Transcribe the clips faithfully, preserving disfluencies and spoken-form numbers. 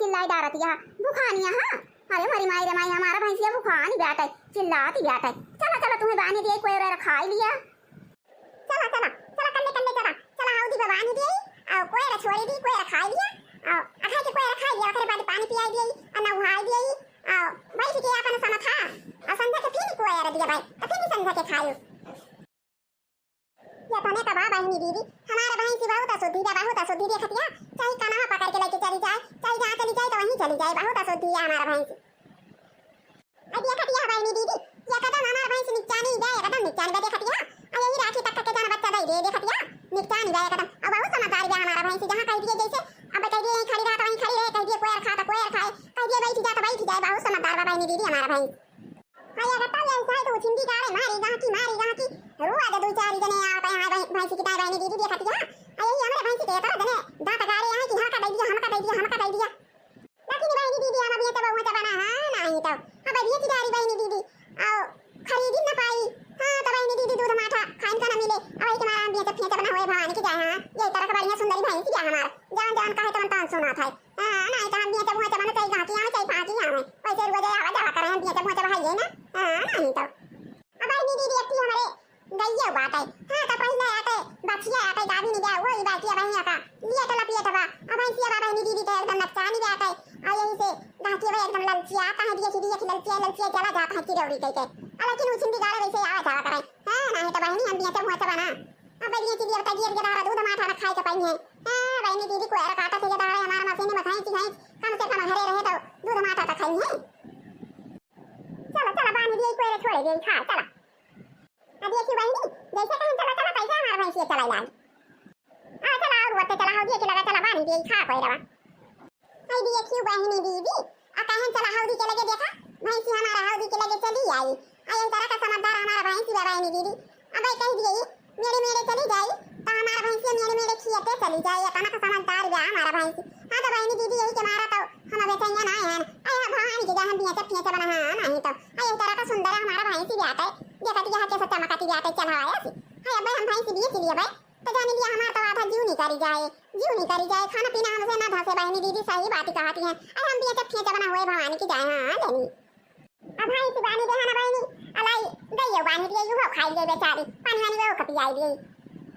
चिल्लाई डारत यह भुखानिया, हाँ। अरे मरी माई रे माई, हमारा भैंसिया भुखानी बाटे, चिल्लाती बाटे। चला, चला, तुम्हें बानी दिए, कोई रखाई लिया। चला, चला, चला, कल्ले, कल्ले, चला, चला, हौदी बा बानी दिए, और कोई रे छोड़ी दी, कोई रखाई लिया, और अघा के कोई रखाई लिया, ओकरे बाद पानी पियाई दिए, और नहाई दिए, और बैठ के अपन समथा, और संझा के फिर कोई रे दिया भाई, तो फिर संझा के खायो। ये तने का बा बहिनी दीदी, हमारे भैंसी बहुत अशुद्धि बा, बहुत अशुद्धि देखतिया, चाहे कनवा पकड़ के लेके चली जाए, चाहे जहाँ चली जाए तो वहीं चली जाए, बहुत अशुद्धि है हमारा भैंसी। अब देखतिया बहिनी दीदी, ये कदम हमारा भैंसी निचानी बा, एकदम निचानी बा देखतिया, आ यही राखी तक के जाना बच्चा दे दे देखतिया, निचानी बा एकदम, अब बहुत समझदार बा हमारा भैंसी, जहाँ कह दिए जैसे, अब कह दिए यहीं खड़ी रहा तो वहीं खड़ी रहे, कह दिए कोयर खा तो कोयर खाए, कह दिए बैठ जा तो बैठ जाए, बहुत समझदार बा बहिनी दीदी हमारा भैंस। हाँ, ये गत्ता भी ऐसा है तो उछिंदी गाड़े, मारी गाँकी, मारी गाँकी। रोज दो चार जने आवत हैं, हाँ, भैं-, भैंसी की ताई बहिनी दीदी देखत है। आ यही हमारे भैंसी के तरह जने दांत गाड़े हैं कि हाँ का दे दिया, हम का दे दिया, हम का दे दिया। लेकिन बहिनी दीदी, हम अभी तो बहुत बना, हाँ, नहीं तो। अब अभी की गाड़ी बहिनी दीदी, आओ, खरीदी न पाई। हाँ, तो बहिनी दीदी दूध माठा खाइन का न मिले। अब एक मारा हम भी तो फेंच बना हुए भवानी की जाए, हाँ। ये तरह का बढ़िया सुंदरी भैंसी है हमारा। जान जान का है तो मन तान सुना था। हाँ, नहीं तो हम बियाचा बुआचा बना चाही, गाँकी आवे चाही, फाँकी आवे। वैसे रोज आवा जावा करे, हम बियाचा बुआचा भाई है ना। हाँ, नहीं तो। अब बहिनी दीदी, एक ठे हमरे गइया बाटे। हाँ, तो पहिले आटे, बछिया आटे, गाभिन बा, वो ही बाकी अब यहाँ का। लिए तो लपिए तो बा। अब भैंसिया बा, बहिनी दीदी, तो एकदम नकसानी बाटे। और यही से गाँकी बा एकदम ललचिया, कहाँ दिए कि दिए कि ललचिया, ललचिया चला जाता है चिरौरी कह के। आ, लेकिन उछिन बिगाड़े वैसे आवा जावा करे। हाँ, नहीं तो बहिनी, हम बियाचा बुआचा बना। अब बढ़िया चीज अब तक गिर गिरा दूध माठा न खाए के पाई है। हाँ, बहिनी दीदी कोयर काटा थे दाड़े हमार मशीन में भैंस, भैंस कम से कम घरे रहे तो दूध माठा तो खाई है। चला, चला, बांध दिए कोयर छोड़ दिए खा, चला। अब देखी बहिनी, जैसे कहें चला, चला, पैसा हमार भैंस ये चला लाग। आ, चला, और बत्ते चला, हो दिए कि लगा, चला, बांध दिए खा कोयरवा। आई देखियो बहिनी दीदी, आ कहन चला हौदी के लगे देखा, भैंसी हमारा हौदी के लगे चली आई। आ यही तरह का समझदार हमारा भैंसी बा बहिनी दीदी। अब आई कह दिए, मेरे मेरे चली जाई, तो हमारा भैंसी मेरे मेरे खियते चली जाई। इतना का समझदार बा हमारा भैंसी। हाँ तो बहिनी दीदी, यही के मारा तो हम बेचैया ना है। आई हम भवानी के जाए, हम बियाचा फियाचा बना, हाँ, नहीं तो। आ यही तरह का सुंदर हमारा भैंसी बाटे। देखा तो यहाँ कैसे चमकाती बाटे, चला आया सी। हाँ, अब हम भैंसी बेच लिए भाई। तो जानी लिया हमार तो आधा जीव नहीं करी जाए, जीव नहीं करी जाए, खाना पीना हमसे ना धसे बहिनी दीदी, सही बात ही कहती हैं। अरे हम बियाचा फियाचा बना हुए भवानी की जाए, हाँ, हाँ, लेनी। अब भैंसी बानी दे है ना बहिनी, अलाई गइयो बानी दिए, यूहो खाई लिए बेचारी, पानी वानी वो खपियाई दिए।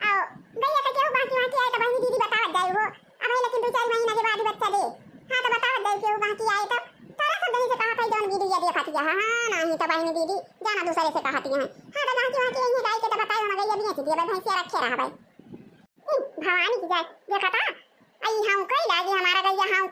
आओ, गइया का केहू बाकी वाकी आए तो बहिनी दीदी बतावत जाए हो, अब है लेकिन दो चार महीना के बाद ही बच्चा दे। हाँ, तो बतावत जाए केहू बाकी आए तो, तारा सब जनी से कहा था जौन वीडियो देखा थी, हाँ, हाँ, नहीं तो बहिनी दीदी, जाना दूसरे से कहा थी, हाँ, तो बाकी वाकी यही गाय के तो बताए हो ना, गइया बेच दिए, भाई भैंसिया रखे रहा भाई। ई भवानी की जाए, देखा था? आई हाँ कई लागे हमारा गइया हाँ।